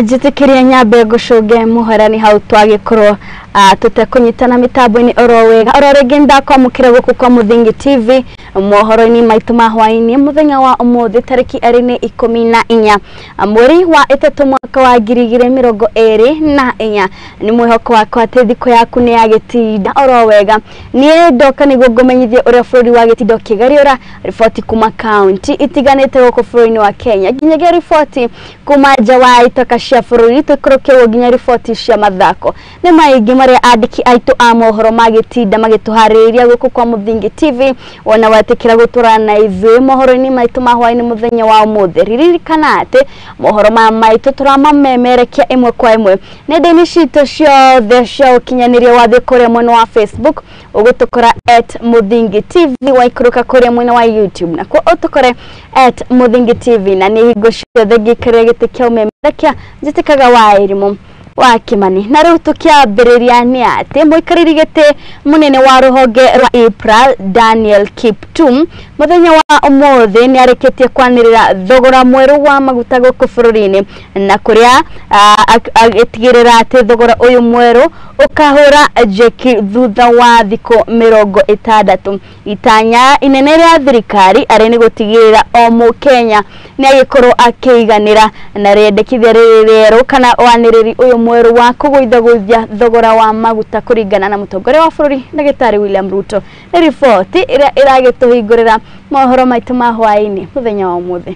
Njĩtĩkĩria nyambe ngũcũnge mũhera hau twagĩkorwo tũtekũnyitana mĩtambo-inĩ oro wega oro rĩngĩ ndakwamũkĩra gũkũ kwa Mũthingi TV mohoro-inĩ maitũ ma hwaĩ-inĩ mũthenya wa ũmũthĩ tarĩki arĩ nĩ 14 mweri wa 3 mwaka wa 2024. Nĩ mwĩhoko wakwa atĩ thikũ yaku nĩ yagĩtinda oro wega. Niĩ ndoka nĩguo ngũmenyithie ũrĩa bũrũri wa gĩtinda ũkĩgariũra riboti kuma kaunti itiganĩte gũkũ bũrũri-inĩ wa Kenya nginyagia riboti kuma nja wa itaka cia bũrũri tũikũrũkĩrwo nginya riboti cia mathako. Nĩ maingĩ marĩa andĩki aitũ a mohoro magĩtinda magĩtũharĩrĩria gũkũ kwa Mũthingi TV wona wetĩkĩra gũtũrana na ithuĩ mohoro-inĩ maitũ ma hwaĩ-inĩ mũthenya wa ũmũthĩ. Ririkana atĩ mohoro maya maitũ tũramamemerekia ĩmwe kwa ĩmwe nenda-inĩ citũ ciothe cia ũkinyanĩria wa thĩ kũrĩa mwena wa Facebook ũgũtũkora @Mũthingi TV, waikũrũka kũrĩa mwena wa YouTube nakuo ũtũkore @Mũthingi TV, na nĩ hingo ciothe ngĩikarĩra gĩtĩ kĩa ũmemerekia njĩtĩkaga wa Irimũ wa Kimani. Na rĩu tũkĩambĩrĩria nĩ atĩ mũikarĩri gĩtĩ mũnene wa rũhonge rwa EPRA Daniel Kiptum mũthenya wa ũmũthĩ nĩ arĩkĩtie kwanĩrĩra thogora mwerũ wa maguta gũkũ bũrũri-inĩ, na kũrĩa agĩtigĩrĩra atĩ thogora ũyũ mwerũ ũkahũra njeki thutha wa thikũ 60. Itanya inene rĩa thirikari arĩ nĩ gũtigĩrĩra o mũkenya nĩ agĩkorwo akĩiganĩra na rĩendekithia rĩrĩ rĩerũ kana wanĩrĩri ũyũ mwerũ wa kũgũithagũithia thogora wa maguta kũringana na mũtongoria wa bũrũri ndagĩtarĩ William Ruto. Nĩ riboti ĩrĩa ĩragĩtũhingũrĩra mohoro maitũ ma hwaĩ-inĩ mũthenya wa ũmũthĩ.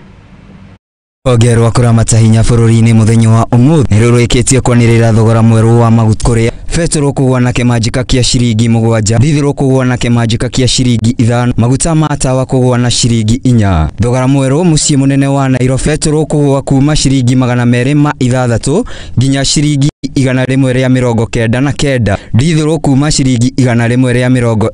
Rũhonge rwa kũramata hinya bũrũri-inĩ mũthenya wa ũmũthĩ nĩ rũrĩkĩtie kwanĩrĩra thogora mwerũ wa maguta kũrĩa betũrũ kũgũa na kĩmanjĩka kĩa ciringi 7, dithũrũ kũgũa na kĩmanjĩka kĩa ciringi 5, maguta ma tawa kũgũa na ciringi 4. Thogora mwerũ mũciĩ mũnene wa Nairobi betũrũ kũgũa kuma ciringi 206 nginya ciringi 199, dithũrũ kuma ciringi 195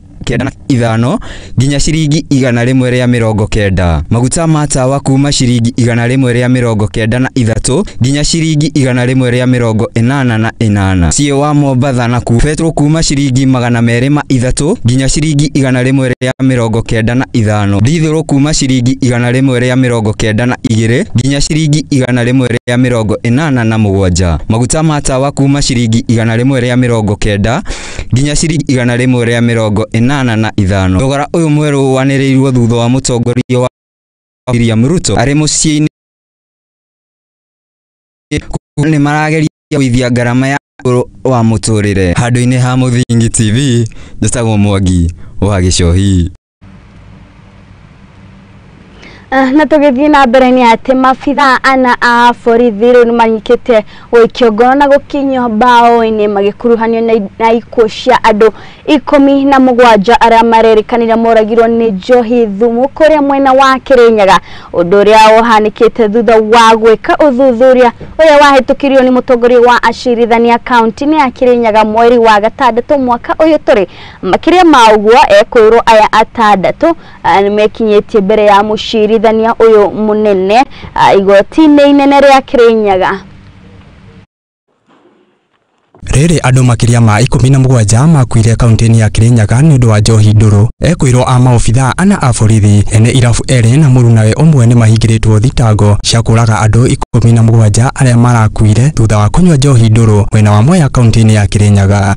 nginya ciringi 190, maguta ma tawa kuma ciringi 193 nginya ciringi 188. Mũciĩ wa Mombatha nakuo betũrũ kuma ciringi 203 nginya ciringi 195, dithũrũ kuma ciringi 192 nginya ciringi 187, maguta ma tawa kuma ciringi 190 nginya ciringi 185. Thogora ũyũ mwerũ wanĩrĩirwo thutha wa mũtongoria wa William Ruto arĩ mũciĩ-inĩ nĩ marageria kũgũithia ngarama ya igũrũ wa mũtũrĩre. Handũ-inĩ ha Mũthingi TV njĩtagwo Mwangi wa Gĩcohi. Na tũgĩthiĩ na mbere nĩ atĩ maabithaa ana a borithi rĩu nĩmanyitĩte gũikio ngono na gũkinyio mbaũ-inĩ magĩkuruhanio na ikuũ cia andũ 17 arĩa marerĩkanire moragirwo nĩ njohi thumu kũrĩa mwena wa Kĩrĩnyaga, ũndũ ũrĩa ũhanĩkĩte thutha wa gwĩka ũthuthuria ũrĩa wahĩtũkirio nĩ mũtongoria wa acirithania kaunti-inĩ ya Kĩrĩnyaga mweri wa 6 mwaka ũyũ tũrĩ. Makĩria ma ũguo ekwĩrwo aya 6 nĩmekinyĩtie mbere ya mũcirithania ũyũ mũnene igoti-inĩ inene rĩa Kĩrĩnyaga. Rĩrĩ andũ makĩria ma 17 makuire kaunti-inĩ ya Kĩrĩnyaga nĩ ũndũ wa njohi ndũrũ. Ekwĩrwo a maobithaa ana a borithi ene irabu erĩ na mũrunawe ũmwe nĩ mahingĩrĩtwo thitango cia kũraga andũ 17 arĩa marakuire thutha wa kũnyua njohi ndũrũ mwena wa Mwea kaunti-inĩ ya Kĩrĩnyaga.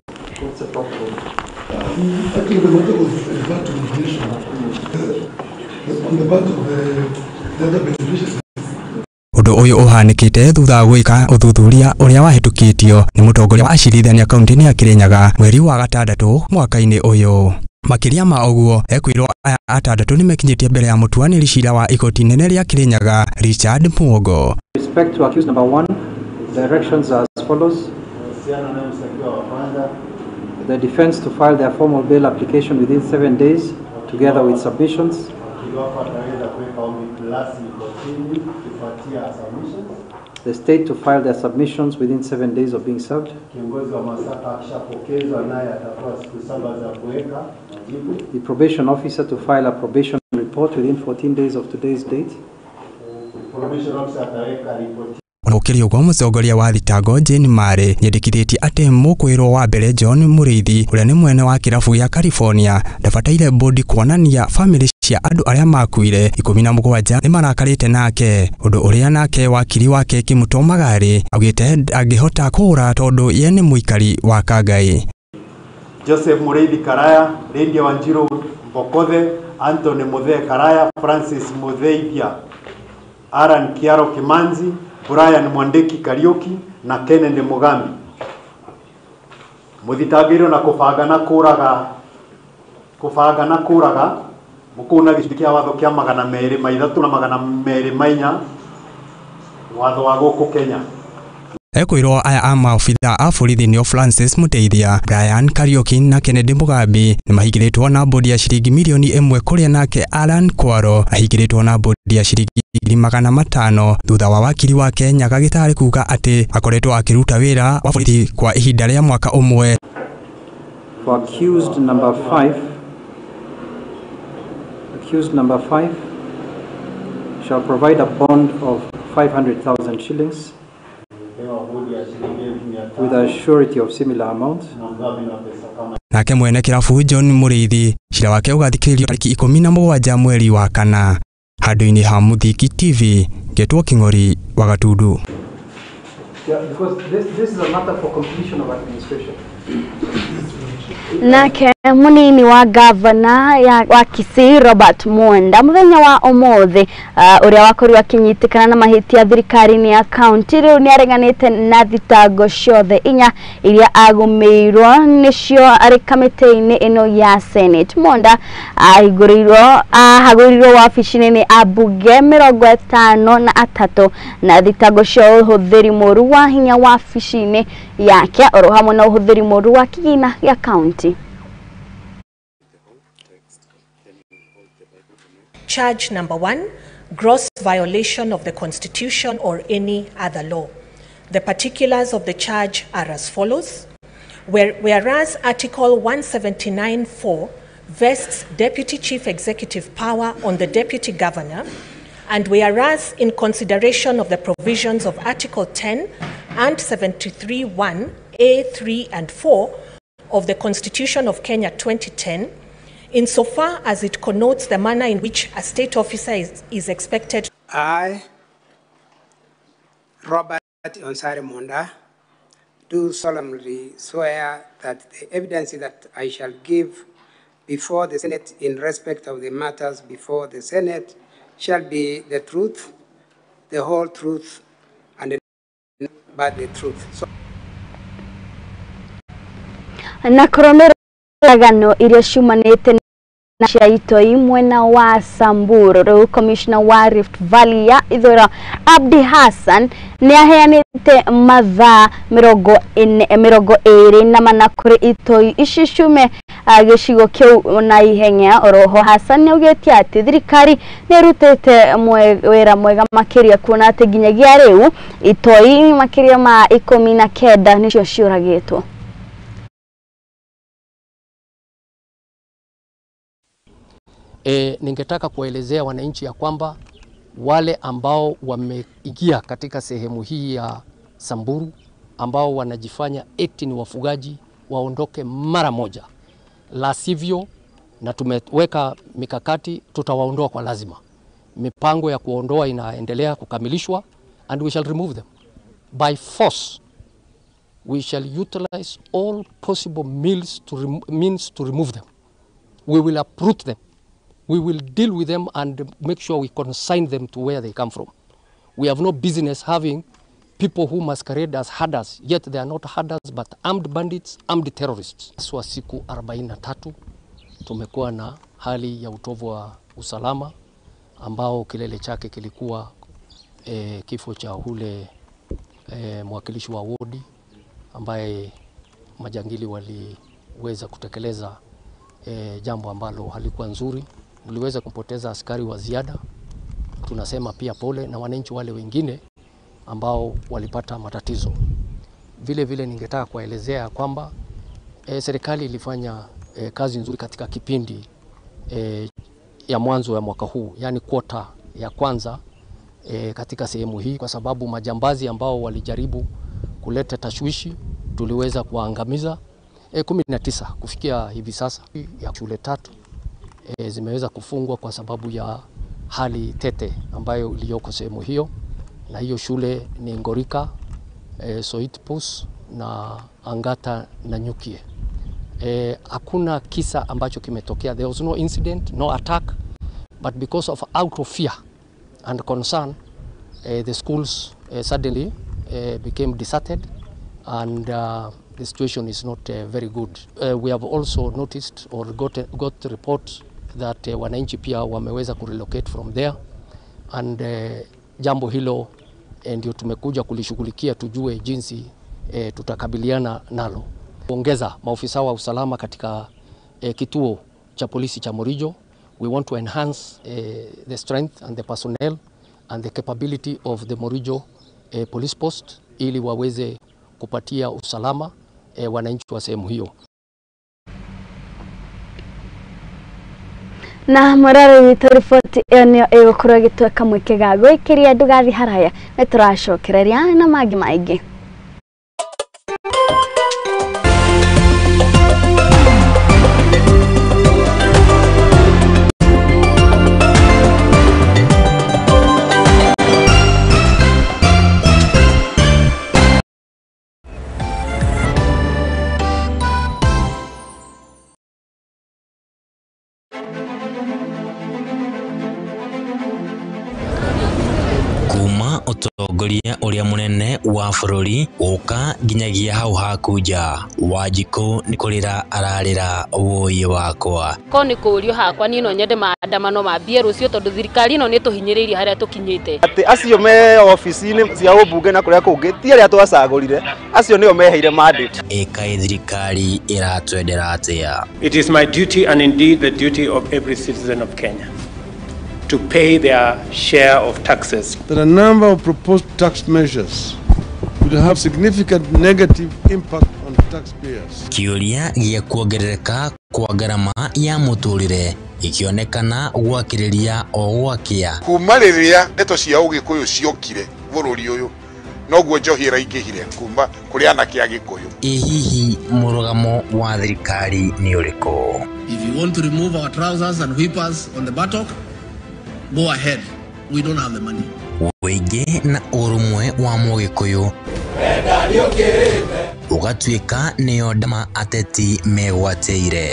Ũndũ ũyũ ũhanĩkĩte thutha wa gwĩka ũthuthuria ũrĩa wahĩtũkĩtio nĩ mũtongoria wa acirithania kaunti-inĩ ya Kĩrĩnyaga mweri wa 6 mwaka-inĩ ũyũ. Makĩria ma ũguo ekwĩrwo aya 6 nĩmekinyĩtie mbere ya mũtuanĩri cira wa igoti inene rĩa Kĩrĩnyaga Richard Muogo. Respect to accused number 1, directions are as follows. The defense to file their formal bail application within 7 days together with submissions. The state to file their submissions within 7 days of being served. The probation officer to file a probation report within 14 days of today's date. Gũkĩrĩ ũguo mũtongoria wa thitango Jane Mare nĩendekithĩtie atĩ mũkwĩrwo wa mbere John Mũrĩithi ũrĩa nĩ mwene wa kĩrabu gĩa California ndabataire bodi kuonania famĩlĩ cia andũ arĩa makuire 17 nĩ marakarĩte nake ũndũ ũrĩa nake wakiri wake Kimuto Magari augĩte angĩhota kũũra tondũ ye nĩ mũikari wa Kangai. Joseph Mureithi Karaya, Rendia Wanjiru Mbokothe, Anthony Muthee Karaya, Francis Mutheithia, Aaron Kiaro Kimanzi, Brian Mwandiki Kariuki na Kennedy Mugambi. Muthitangĩirwo na kũbanga na kũraga mũkũna gĩcunjĩ kĩa watho kĩa 203 na 204 watho wa gũkũ Kenya. Ekwirwo aya a maobitha a borithi nĩo Francis Muteithia, Brian Kariuki na Kennedy Mugambi nĩ mahingĩrĩtwo na bodi ya ciringi milioni 1 kũrĩa nake Alan Kwaro ahingĩrĩtwo na bodi ya ciringi 500 thutha wa wakiri wake Nyaga Gĩtarĩ kuga atĩ akoretwo akĩruta wĩra wa borithi kwa ihinda rĩa mwaka ũmwe. For accused number 5, accused number 5 shall provide a bond of 500,000 shillings with a surety of similar amount. Nake mwene kirabu John Muriithi cira wake ugathikĩrĩrio tarĩki 17 mweri wa kana. Handũ-inĩ ha Mũthiki TV ngetwo King'ori wa Gatundu. Yeah, because this is a matter for completion of administration. Nake munini wa gavana wa Kisii Robert Mwenda muthenya wa umuthi uria wakorirwo akinyitikana na mahitia thirikari-inĩ ya county riu ni areganite na thitango ciothe inya iria agumiirwo nicio ari kamĩtĩ-inĩ ĩno ya Senate. Mwenda ahagũrirwo wabici-inĩ nĩ ambunge 53 na thitango cia ũhũthĩri mũru wa hinya wabici-inĩ yake oro hamwe na ũhũthĩri mũru wa kĩgĩna gĩa county. Charge number 1, gross violation of the Constitution or any other law. The particulars of the charge are as follows. Whereas Article 179(4) vests Deputy Chief Executive power on the Deputy Governor, and whereas in consideration of the provisions of Article 10 and 73(1) A, 3 and 4 of the Constitution of Kenya 2010, insofar as it connotes the manner in which a state officer is expected. I, Robert Onsare Monda, do solemnly swear that the evidence that I shall give before the Senate in respect of the matters before the Senate shall be the truth, the whole truth, and but the truth. So na kũrũmĩrĩra iria ciumanĩte na cia itoi mwena wa Samburu. Rĩu Commissioner wa Rift Valley ya ithũĩro Abdi Hassan nĩ aheanĩte mathaa 24 kũrĩ itoi ici ciume gĩcigo kĩu na ihenya. Oroho Hassan nĩ augĩte atĩ thirikari nĩ ĩrutĩte wĩra mwega makĩria kuona atĩ nginyagia rĩu itoi makĩria ma 19 nĩcio ciũragĩtwo. Ningetaka kuelezea wananchi ya kwamba wale ambao wameingia katika sehemu hii ya Samburu ambao wanajifanya eti ni wafugaji waondoke mara moja. La sivyo, na tumeweka mikakati, tutawaondoa kwa lazima. Mipango ya kuondoa inaendelea kukamilishwa and we shall remove them by force. We shall utilize all possible means to remove them. We will uproot them. We will deal with them and make sure we consign them to where they come from. We have no business having people who masquerade as herders, yet they are not herders but armed bandits, armed terrorists. Kwa siku 43 tumekuwa na hali ya utovu wa usalama ambao kilele chake kilikuwa kifo cha ule mwakilishi wa wodi ambaye majangili waliweza kutekeleza jambo ambalo halikuwa nzuri. Tuliweza kupoteza askari wa ziada. Tunasema pia pole na wananchi wale wengine ambao walipata matatizo. Vile vile ningetaka kuelezea kwamba serikali ilifanya kazi nzuri katika kipindi ya mwanzo ya mwaka huu, yani kwota ya kwanza katika sehemu hii, kwa sababu majambazi ambao walijaribu kuleta tashwishi tuliweza kuangamiza 19 kufikia hivi sasa ya shule 3 zimeweza kufungwa kwa sababu ya hali tete ambayo iliyoko sehemu hiyo, na hiyo shule ni Ngorika, Soitpus na Angata na Nyukie. Hakuna kisa ambacho kimetokea. There was no incident, no attack, but because of out of fear and concern, the schools suddenly became deserted, and the situation is not very good. We have also noticed or got report that wananchi pia wameweza kurelocate from there, and jambo hilo ndio tumekuja kulishughulikia, tujue jinsi tutakabiliana nalo. Kuongeza maofisa wa usalama katika kituo cha polisi cha Morijo. We want to enhance the strength and the personnel and the capability of the Morijo police post ili waweze kupatia usalama wananchi wa sehemu hiyo. Na murare witũ riboti ĩyo nĩyo ĩgũkorwo ĩgĩtweka mweke ga gwĩkĩria ndũgathiĩ haraya, nĩ tũracokereria na mangĩ maingĩ. Utongoria uria munene wa bururi guka nginyagia hau hakunja Wanjikũ ni kurira ararira woi wakwa ko ni kurio hakwa ni no nyende maandamano mambie rucio tondu thirikari ino ni tuhinyiriirie haria tukinyite ati acio me ofisi-ini cia ubunge na kuria kungi ti aria twacagurire acio nio meheire mandate. Ĩkaĩ thirikari iratwendera atia? It is my duty and indeed the duty of every citizen of Kenya to pay their share of taxes. There are a number of proposed tax measures will have significant negative impact on taxpayers. Kiuria gĩa kuongerereka kwa ngarama ya mũtũrĩre ikionekana gwakĩrĩria o gwakĩa. Kuma rĩrĩa ndeto cia ũgĩkũyũ ciokire bũrũri ũyũ noguo njohi ĩraingĩhire kuma kũrĩ anake a Gĩkũyũ. Ĩ hihi mũrũgamo wa thirikari nĩ ũrĩkũ? If you want to remove our trousers and whip us on the buttock, go ahead. We don't have the money. Ũingĩ na ũrũmwe wa mũgĩkũyũ ũgatuĩka nĩyo ndama ateti megwatĩire.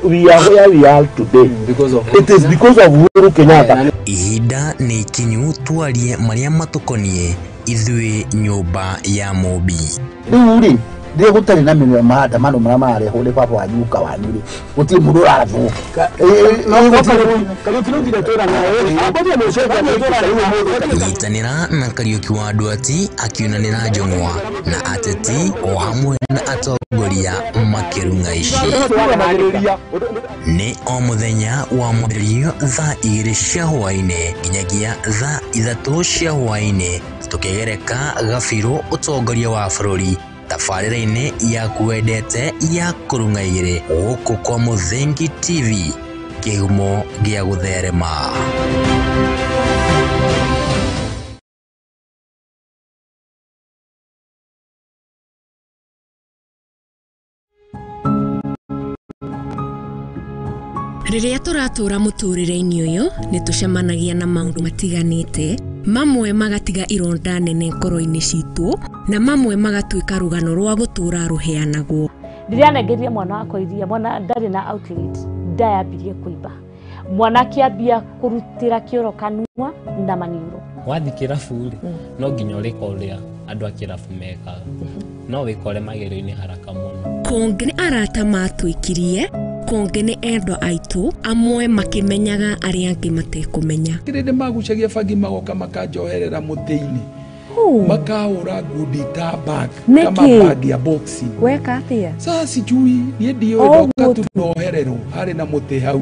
We are where we are today because of it is because of Uhuru Kenyatta. Ihinda nĩ ikinyu twarie marĩa matũkoniĩ ithuĩ nyũmba ya Mũmbi. Rĩu rĩ rĩrĩa gũtarĩ na maandamano marĩa mararehwo nĩ baba wanyu guka wanyu rĩ gũtirĩ mũndũ ũrathũka. Nyitanĩra na Kariũki wa Nduati akiunanĩra njũng'wa na ateti o hamwe na atongoria makĩrung'a ici. Nĩ o mũthenya wa mwambĩrĩrio thaa 2 cia hwaĩ-inĩ nginyagia thaa 3 cia hwaĩ-inĩ tũkĩgereka gabirũ ũtongoria wa bũrũri tabarĩra-inĩ yaku wendete ya kũrung'a igĩrĩ gũkũ kwa Mũthingi TV, kĩhumo gĩa gũtherema. Rĩrĩa tũratũra mũtũrĩre-inĩ ũyũ nĩ tũcemanagia na maũndũ matiganĩte, mamwe magatiga ironda nene ngoro-inĩ citũ na mamwe magatuĩka rũgano rwa gũtũra rũheanagwo. Ndĩranengeria mwana wakwa iria, mwana ndarĩ na outlet, ndayambirie kũimba, mwana akĩambia kũrutĩra kĩoro kanua na maniũrũ. Wathiĩ kĩrabu rĩ, no nginya ũrĩka ũrĩa andũ a kĩrabu mekaga, no wĩkore magerio-inĩ haraka mũno. Kũngĩ nĩ arata matwĩkirie, kũngĩ nĩ endwa aitũ, amwe makĩmenyaga arĩa angĩ matekũmenya. Kĩrĩndĩ magucagia bangi magoka makanjoherera mũtĩ-inĩ, makahũra ngundi ta bag kama bag ya boxing. Weka atia? Sasa sijui niĩ ndiũĩ, ndoka tu nohererwo harĩ na mũtĩ hau,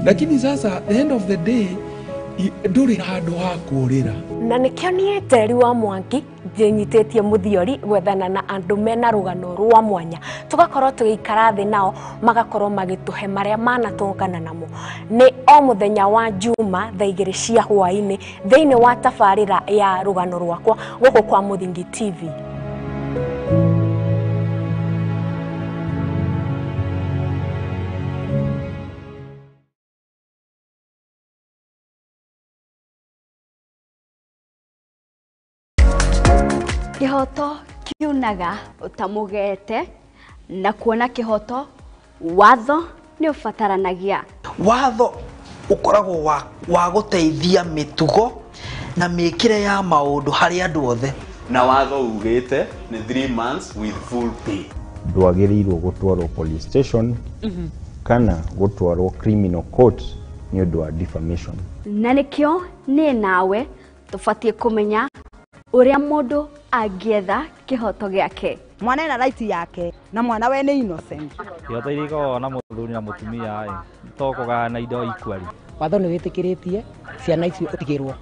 lakini sasa the end of the day ndũrĩ handũ ha kũũrĩra. Na nĩkĩo niĩ Njeri wa Mwangi ndĩnyitĩtie mũthiori gwethana na andũ mena rũgano rwa mwanya, tũgakorwo tũgĩikara thĩ nao magakorwo magĩtũhe marĩa manatũngana namo. Nĩ o mũthenya wa Juma thaa 2 cia hwaĩ-inĩ thĩinĩ wa tabarĩra ya rũgano rwakwa gũkũ kwa Mũthingi TV. Kihoto kiunaga utamugete na kuona kihoto watho ni ubataranagia. Watho ukoragwo wa guteithia mitugo na miikire ya maundu hari andu othe. Na watho ugite ni 3 months with full pay. Ndwagĩrĩirwo gũtwarwo police station kana gũtwarwo criminal court nĩ ũndũ wa defamation. Na nĩkĩo niĩ nawe tũbatiĩ kũmenya ũrĩa mũndũ angĩetha kĩhoto gĩake. Mwana ena right yake na mwana we nĩ innocent. Kĩhoto iria ikoragwo na mũthuri na mũtumia ĩ to kũgayana indo equally. Watho nĩ wĩtĩkĩrĩtie ciana icio ũtigĩrwo.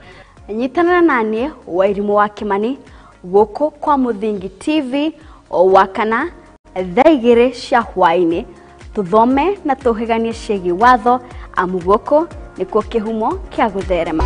Nyitanĩra naniĩ Wairimũ wa Kĩmani gũkũ kwa Mũthingi TV o wakana thaa 2 cia hwaĩ-inĩ tũthome na tũhĩganie ciĩgiĩ watho amu gũkũ nĩkuo kĩhumo kĩa gũtherema.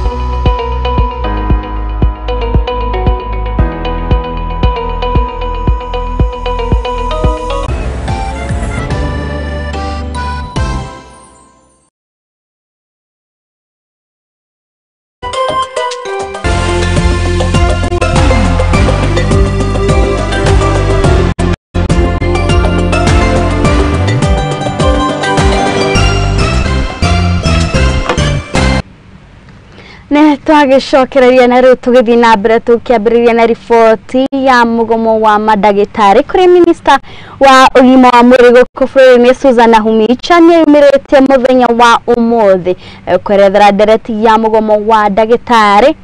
Twagicokereria na riu tugithii na mbere tukiambiriria na riboti ya mugomo wa mandagitari kuri minista wa ugima wa mwiri guku bũrũri-inĩ Susan Nakhumicha nĩeyumĩrĩtie mũthenya wa ũmũthĩ kwerethera ndereti ya mũgomo wa mandagĩtarĩ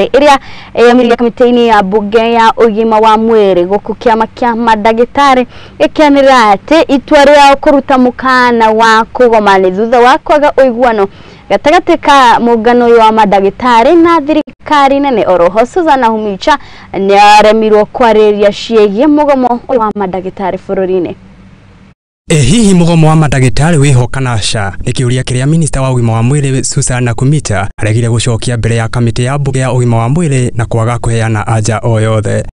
ĩrĩa yumĩrire kamĩtĩ-inĩ ya mbunge ya ũgima wa mwĩrĩ gũkũ kĩama kĩa mandagĩtarĩ gĩkĩanĩrĩra atĩ itua rĩao kũruta mũkana wa kũgoma nĩ thutha wa kwaga ũiguano gatagatĩ ka mũngano ũyũ wa mandagĩtarĩ na thirikari nene. Oroho Susan Nakhumicha nĩaremirwo kwarĩrĩria ciĩgiĩ mũgomo ũyũ wa mandagĩtarĩ bũrũri-inĩ. Hihi mũgomo wa mandagĩtarĩ wĩho kana ca? Nĩ kĩũria kĩrĩa minista wa ũgima wa mwĩrĩ Susan Nakhumicha aregire gũcokia mbere ya kamĩtĩ ya mbunge ya ũgima wa mwĩrĩ na kwaga kũheana anja o yothe.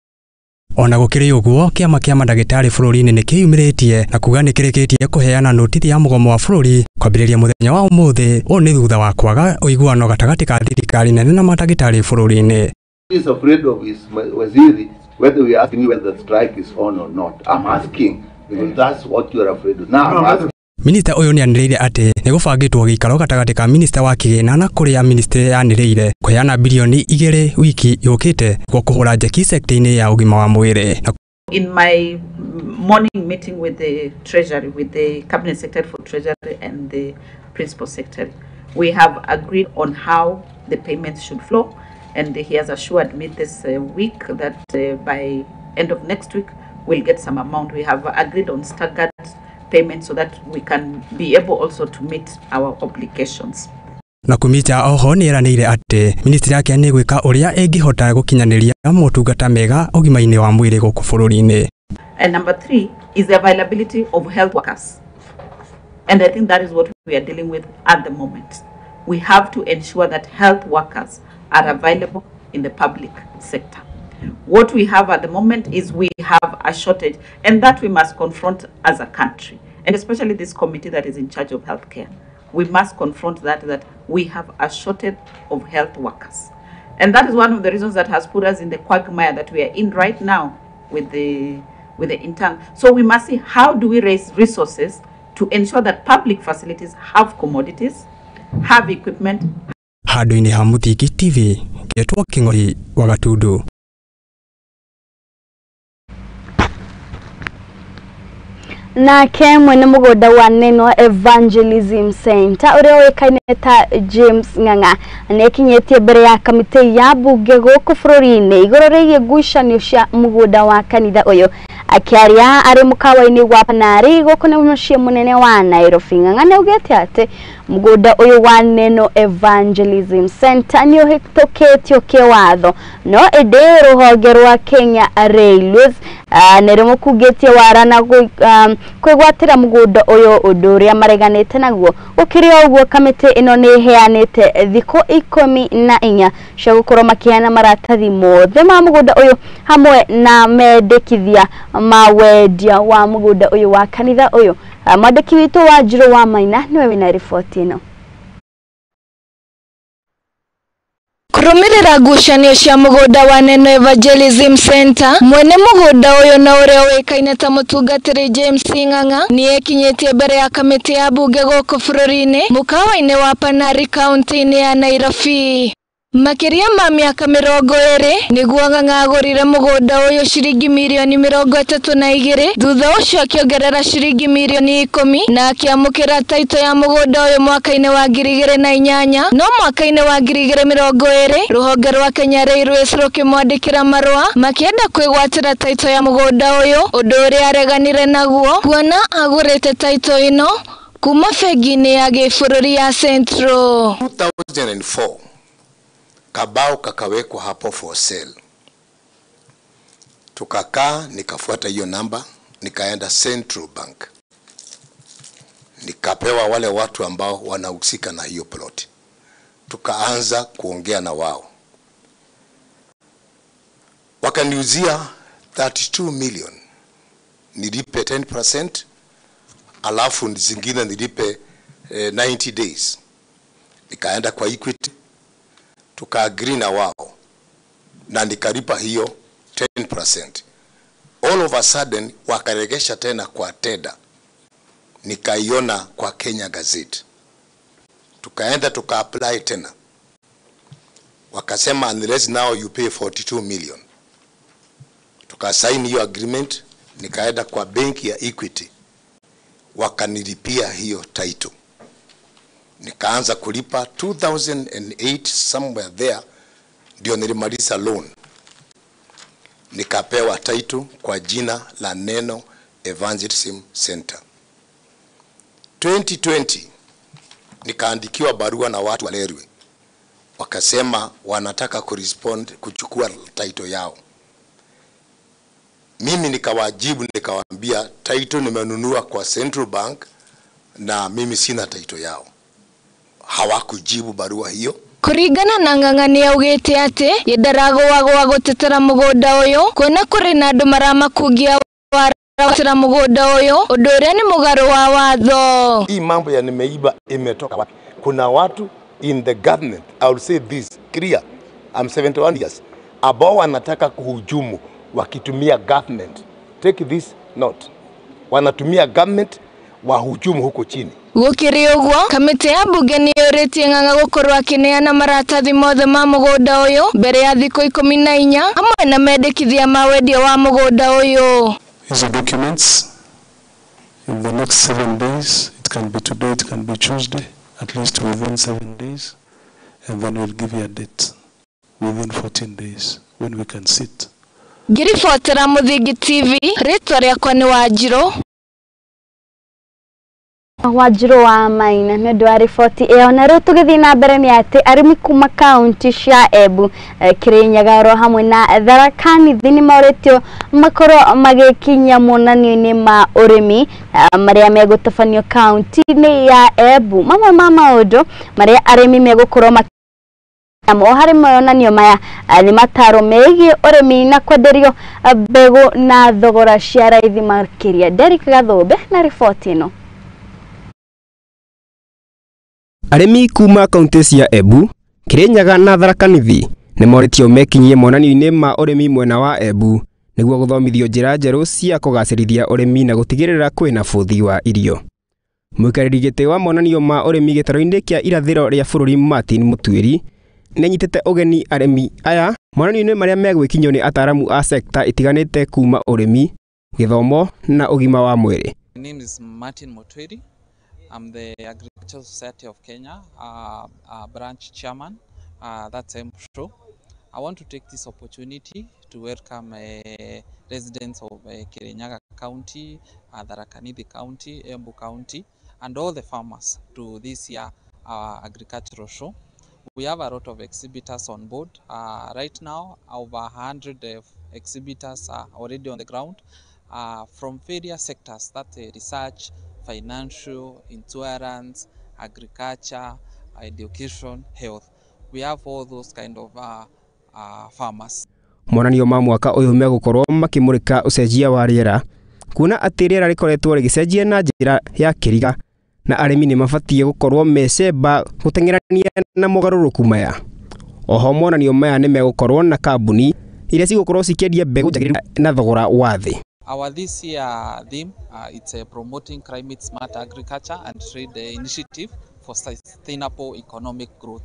Ona gũkĩrĩ ũguo, kĩama kĩa mandagĩtarĩ bũrũri-inĩ nĩ kĩyumĩrĩtie na kuga nĩ kĩrĩkĩtie kũheana notithi ya mũgomo wa bũrũri kwambĩrĩria mũthenya wa ũmũthĩ. Ũũ nĩ thutha wa kwaga ũiguano gatagatĩ ka thirikari nene na mandagĩtarĩ bũrũri-inĩ. Is afraid of his waziri whether we are asking whether the strike is on or not. I'm asking because that's what you are afraid of. Now I'm asking. Minista ũyũ nĩanĩrĩire atĩ nĩ gũbangĩtwo gĩikaro gatagatĩ ka minista wa kĩgĩna na kũrĩa ministry yanĩrĩire kũheana bilioni 2 wiki yũkĩte gwa kũhũra njeki sekta-inĩ ya ũgima wa mwĩrĩ. In my morning meeting with the Treasury, with the Cabinet Secretary for Treasury and the Principal Secretary, we have agreed on how the payments should flow, and he has assured me this week that by end of next week we'll get some amount. We have agreed on staggered payments so that we can be able also to meet our obligations. Nakhumicha oho nĩeranĩire atĩ ministry yake nĩ gwĩka ũrĩa ĩngĩhota gũkinyanĩria motungata mega ũgima-inĩ wa mwĩrĩ gũkũ bũrũri-inĩ. And number 3 is the availability of health workers. And I think that is what we are dealing with at the moment. We have to ensure that health workers are available in the public sector. What we have at the moment is we have a shortage, and that we must confront as a country, and especially this committee that is in charge of healthcare. We must confront that we have a shortage of health workers. And that is one of the reasons that has put us in the quagmire that we are in right now with the intern. So we must see how do we raise resources to ensure that public facilities have commodities, have equipment. Handũ-inĩ ha Mũthingi TV, ngetwo Kĩng'ori wa Gatundu. Nake mwene mũgũnda wa Neno Evangelism Center ũrĩa ũĩkaine ta James Ng'ang'a nĩekinyĩtie mbere ya kamĩtĩ ya mbunge gũkũ bũrũri-inĩ igũrũ rĩgiĩ ngucanio cia mũgũnda wa kanitha ũyũ. Akĩaria arĩ mũkawa-inĩ wa Panari gũkũ nĩ mũciĩ mũnene wa Nairobi, Ng'ang'a nĩaugĩte atĩ mũgũnda ũyũ wa Neno Evangelism Center nĩ ũhĩtũkĩtio kĩwatho, no ĩndĩ rũhonge rwa Kenya Railways nĩ rũmũkungĩtie wara na kwĩgwatĩra mũgũnda ũyũ, ũndũ ũrĩa mareganĩte naguo. Gũkĩrĩ ũguo, kamĩtĩ ĩno nĩ ĩheanĩte thikũ 14 cia gũkorwo makĩheana maratathi mothe ma mũgũnda ũyũ hamwe na mendekithia ma wendia wa mũgũnda ũyũ wa kanitha ũyũ. Mwandĩki witũ wa Njirũ wa Maina nĩwe wĩna riboti ĩno. Kũrũmĩrĩra ngucanio cia mũgũnda wa Neno Evangelism Center, mwene mũgũnda ũyũ na ũrĩa ũĩkaine ta mũtungatĩri James Ng'ang'a nĩekinyĩtie mbere ya kamĩtĩ ya mbunge gũkũ bũrũri-inĩ mũkawa-inĩ wa Panari kaunti-inĩ ya Nairobi. Makĩria ma mĩaka 20 nĩguo Ng'ang'a agũrire mũgũnda ũyũ ciringi mirioni 32, thutha ũcio akĩongerera ciringi mirioni 10 na akĩamũkĩra taito ya mũgũnda ũyũ mwaka-inĩ wa 2008. No mwaka-inĩ wa 2020 rũhonge rwa Kenya Railways rũkĩmwandĩkĩra marũa makĩenda kwĩgwatĩra taito ya mũgũnda ũyũ, ũndũ ũrĩa areganire naguo kuona agũrĩte taito ĩno kuma bengi-inĩ ya gĩbũrũri ya Central. 2004 kabao kakawekwa hapo for sale. Tukakaa, nikafuata hiyo namba, nikaenda Central Bank. Nikapewa wale watu ambao wanahusika na hiyo plot. Tukaanza kuongea na wao. Wakaniuzia 32 million. Nilipe 10%, alafu zingine nilipe 90 days. Nikaenda kwa Equity, tuka-agree na wao na nikalipa hiyo 10%. All of a sudden wakaregesha tena kwa tenda, nikaiona kwa Kenya Gazette. Tukaenda tuka-apply tena, wakasema unless now you pay 42 million. Tukasign hiyo agreement, nikaenda kwa benki ya Equity, wakanilipia hiyo title. Nikaanza kulipa 2008 somewhere there, ndio nilimaliza loan. Nikapewa title kwa jina la Neno Evangelism Center. 2020 nikaandikiwa barua na watu wa Lerwe, wakasema wanataka kurespond kuchukua title yao. Mimi nikawajibu nikawaambia title nimenunua kwa Central Bank na mimi sina title yao. Hawakujibu barua hiyo. Kũringana na Ng'ang'a nĩaugĩte atĩ ye ndaragũagũa gũtetera mũgũnda ũyũ kuona kũrĩ na andũ maramakungia wara gũtetera mũgũnda ũyũ, ũndũ ũrĩa nĩ mũgarũ wa watho. Hii mambo ya nimeiba imetoka wapi? Kuna watu in the government, I will say this clear, I'm 71 years, ambao wanataka kuhujumu wakitumia government. Take this note. Wanatumia government wahujumu huko chini. Gũkĩrĩ ũguo, kamĩtĩ ya mbunge nĩyũrĩtie Ng'ang'a gũkorwo akĩneana maratathi mothe ma mũgũnda ũyũ mbere ya thikũ 14 hamwe na mendekithia ma wendia wa mũgũnda ũyũ. Hizo documents in the next 7 days, it can be today, it can be Tuesday, at least within 7 days, and then we'll give you a date within 14 days when we can sit. Ngĩribotera Mũthingi TV, rĩtwa rĩakwa nĩ Wanjirũ. Wanjirũ wa Maina nĩ ũndũ wa riboti ĩyo. Na rĩu tũgĩthiĩ na mbere nĩ atĩ arĩmi kuma kaunti cia Embu, Kirinyaga oro hamwe na Tharaka Nithi nĩ morĩtio makorwo magĩkinya monanio-inĩ ma ũrĩmi marĩa megũtabanio kaunti-inĩ ya Embu. Mamwe ma maũndũ marĩa arĩmi megũkorwo namo harĩ monanio maya nĩ mataro megiĩ ũrĩmi na kwenderio mbegũ na thogora cia raithi makĩria. Derrick Gathũmbe na riboti ĩno. Arĩmi kuma kaunti cia Embu, Kirinyaga na Tharaka Nithi nĩ morĩtio mekinyie monanio-inĩ ma ũrĩmi mwena wa Embu nĩguo gũthomithio njĩra njerũ cia kũgacĩrithia ũrĩmi na gũtigĩrĩra kwĩna bũthi wa irio. Mũikarĩri gĩtĩ wa monanio ma ũrĩmi gĩtarũ-inĩ kĩa irathĩro rĩa bũrũri Martin Mũtuĩri nĩanyitĩte ũgeni arĩmi aya monanio-inĩ marĩa megwĩkinyio nĩ ataaramu a sekta itiganĩte kuma ũrĩmi, gĩthomo na ũgima wa mwĩrĩ. My name is Martin Mutwiri. I'm the Agricultural Society of Kenya branch chairman, that's MPRO. I want to take this opportunity to welcome residents of Kirinyaga County, Tharaka Nithi County, Embu County, and all the farmers to this year agricultural show. We have a lot of exhibitors on board. Right now, over 100 exhibitors are already on the ground from various sectors, that research, financial, insurance, agriculture, education, health. We have all those kind of farmers. Monanio ma mwaka ũyũ megũkorwo makĩmũrĩka ũcenjia wa rĩera, kuona atĩ rĩera rĩkoretwo rĩgĩcenjia na njĩra ya kĩriga na arĩmi nĩ mabatiĩ gũkorwo mecemba gũteng'erania na mogarũrũku maya. Oho monanio maya nĩ megũkorwo na kambuni iria cigũkorwo cikĩendia mbegũ njagĩrĩru na thogora wa thĩ. Our this year theme, it's promoting climate smart agriculture and trade initiative for sustainable economic growth.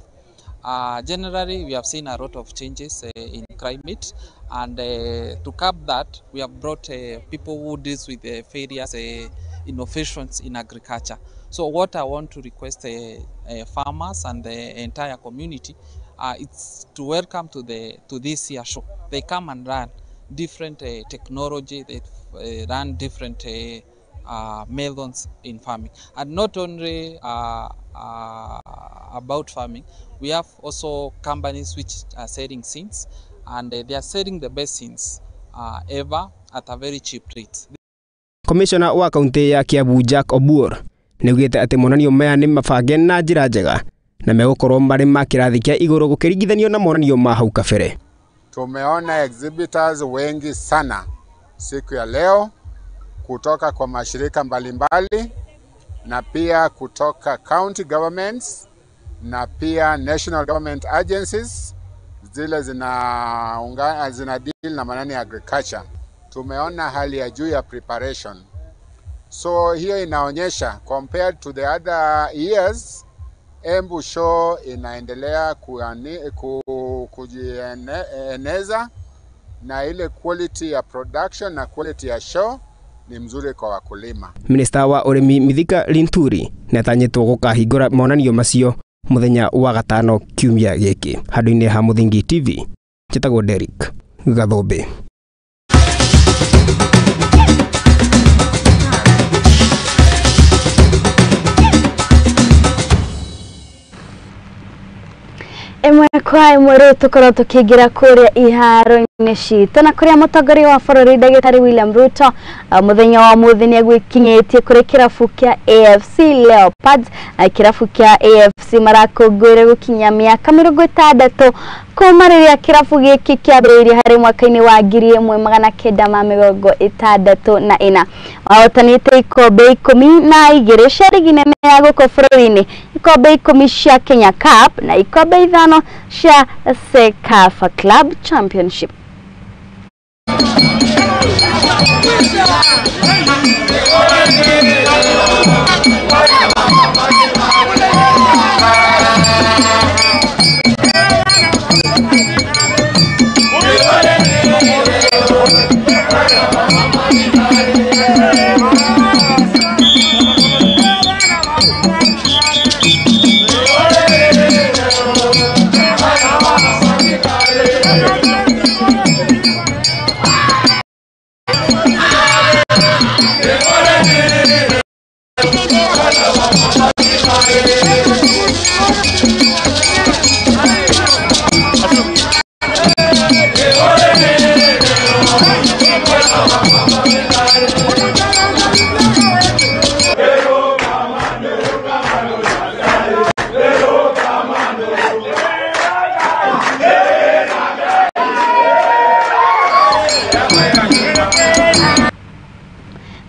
Generally, we have seen a lot of changes in climate, and to curb that, we have brought people who deals with various innovations in agriculture. So what I want to request farmers and the entire community, it's to welcome to this year show. They come and learn different technology, they run different methods in farming, and not only about farming, we have also companies which are selling seeds, and they are selling the best seeds ever at a very cheap rate. Commissioner wa kaunti ya Kiambu Jack Obuor nĩaugĩte atĩ monanio maya nĩ mabange na njĩra njega na megũkorwo marĩ ma kĩrathi kĩa igũrũ gũkĩringithanio na monanio ma hau kabere. Tumeona exhibitors wengi sana siku ya leo kutoka kwa mashirika mbalimbali na pia kutoka county governments na pia national government agencies zile zina deal na manani ya agriculture. Tumeona hali ya juu ya preparation. So hiyo inaonyesha compared to the other years, Embu Show inaendelea kujieneza na ile quality ya production na quality ya show ni mzuri kwa wakulima. Minista wa Ũrĩmi Mithika Linturi nĩatanyĩtwo gũkahingũra monanio macio mũthenya wa gatano kiumia gĩkĩ. Handũ-inĩ ha Mũthingi TV, njĩtagwo Derrick Gathũmbĩ. Ĩmwe kwa ĩmwe rĩu tũkorwo tũkĩingĩra kũrĩa iharo-inĩ citũ na kũrĩa mũtongoria wa bũrũri ndagĩtarĩ William Ruto mũthenya wa ũmũthĩ nĩagwĩkinyĩtie kũrĩ kĩrabu kĩa AFC Leopards. Kĩrabu kĩa AFC marakũngũĩra gũkinya mĩaka 60 kuma rĩrĩa kĩrabu gĩkĩ kĩambĩrĩirie harĩ mwaka-inĩ wa 1964. Mahotanĩte ikombe 12 cia rigi nene ya gũkũ bũrũri-inĩ, ikombe 10 cia Kenya Cup na ikombe 5 cia CECAFA Club Championship.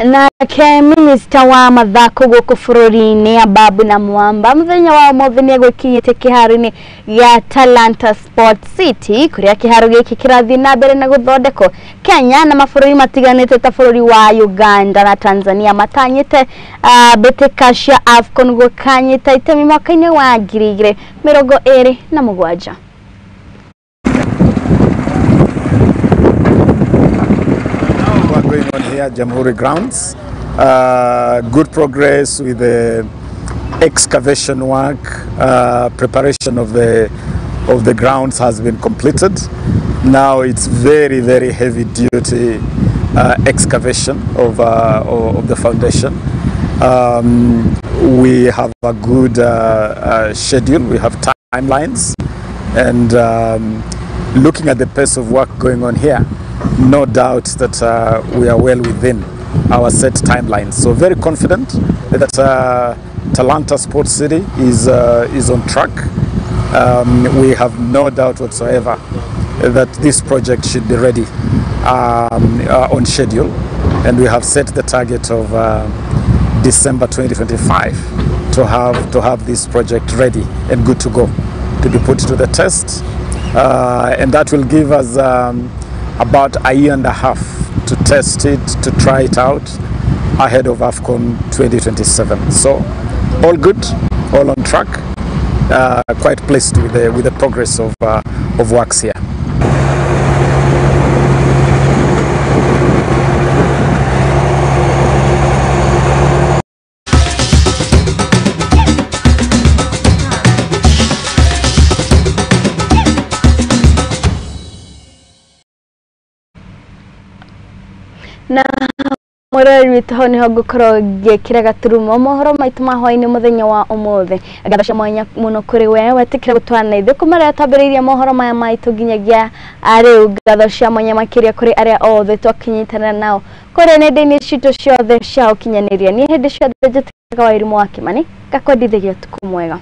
Nake minista wa mathako gũkũ bũrũri-inĩ Ababu na Mwamba mũthenya wa ũmũthĩ nĩegwĩkinyĩtie kĩharo-inĩ gĩa Talanta Sport City kũrĩa kĩharo gĩkĩ kĩrathiĩ na mbere na gũthondekwo. Kenya na mabũrũri matiganĩte ta bũrũri wa Uganda na Tanzania matanyĩte mbĩtĩka cia AFCON gũkanyita itemi mwaka-inĩ wa 2027. Going on here at Jamhuri grounds. Good progress with the excavation work. Preparation of the grounds has been completed. Now it's very, very heavy duty excavation of the foundation. We have a good schedule. We have timelines, and looking at the pace of work going on here, no doubt that we are well within our set timelines. So very confident that Talanta Sports City is on track. We have no doubt whatsoever that this project should be ready on schedule, and we have set the target of December 2025 to have this project ready and good to go, to be put to the test And that will give us about a year and a half to test it, to try it out ahead of AFCON 2027. So all good, all on track. Quite pleased with the progress of works here. Na mwĩroreri witũ, hau nĩho ngũkorwo ngĩkĩra gaturumo mohoro maitũ ma hwaĩ-inĩ mũthenya wa ũmũthĩ. Ngatho cia mwanya mũno kũrĩ we wetĩkĩra gũtwarana na ithuĩ kuma rĩrĩa twambĩrĩirie mohoro maya maitũ nginyagia rĩu. Ngatho cia mwanya makĩria kũrĩ arĩa othe twakinyitanĩra nao kũrĩa nenda-inĩ citũ ciothe cia ũkinyanĩria. Niĩ hĩndĩ ciothe njĩtĩkaga Wairimũ wa Kĩmani, ngakwendithagia ũtukũ mwega.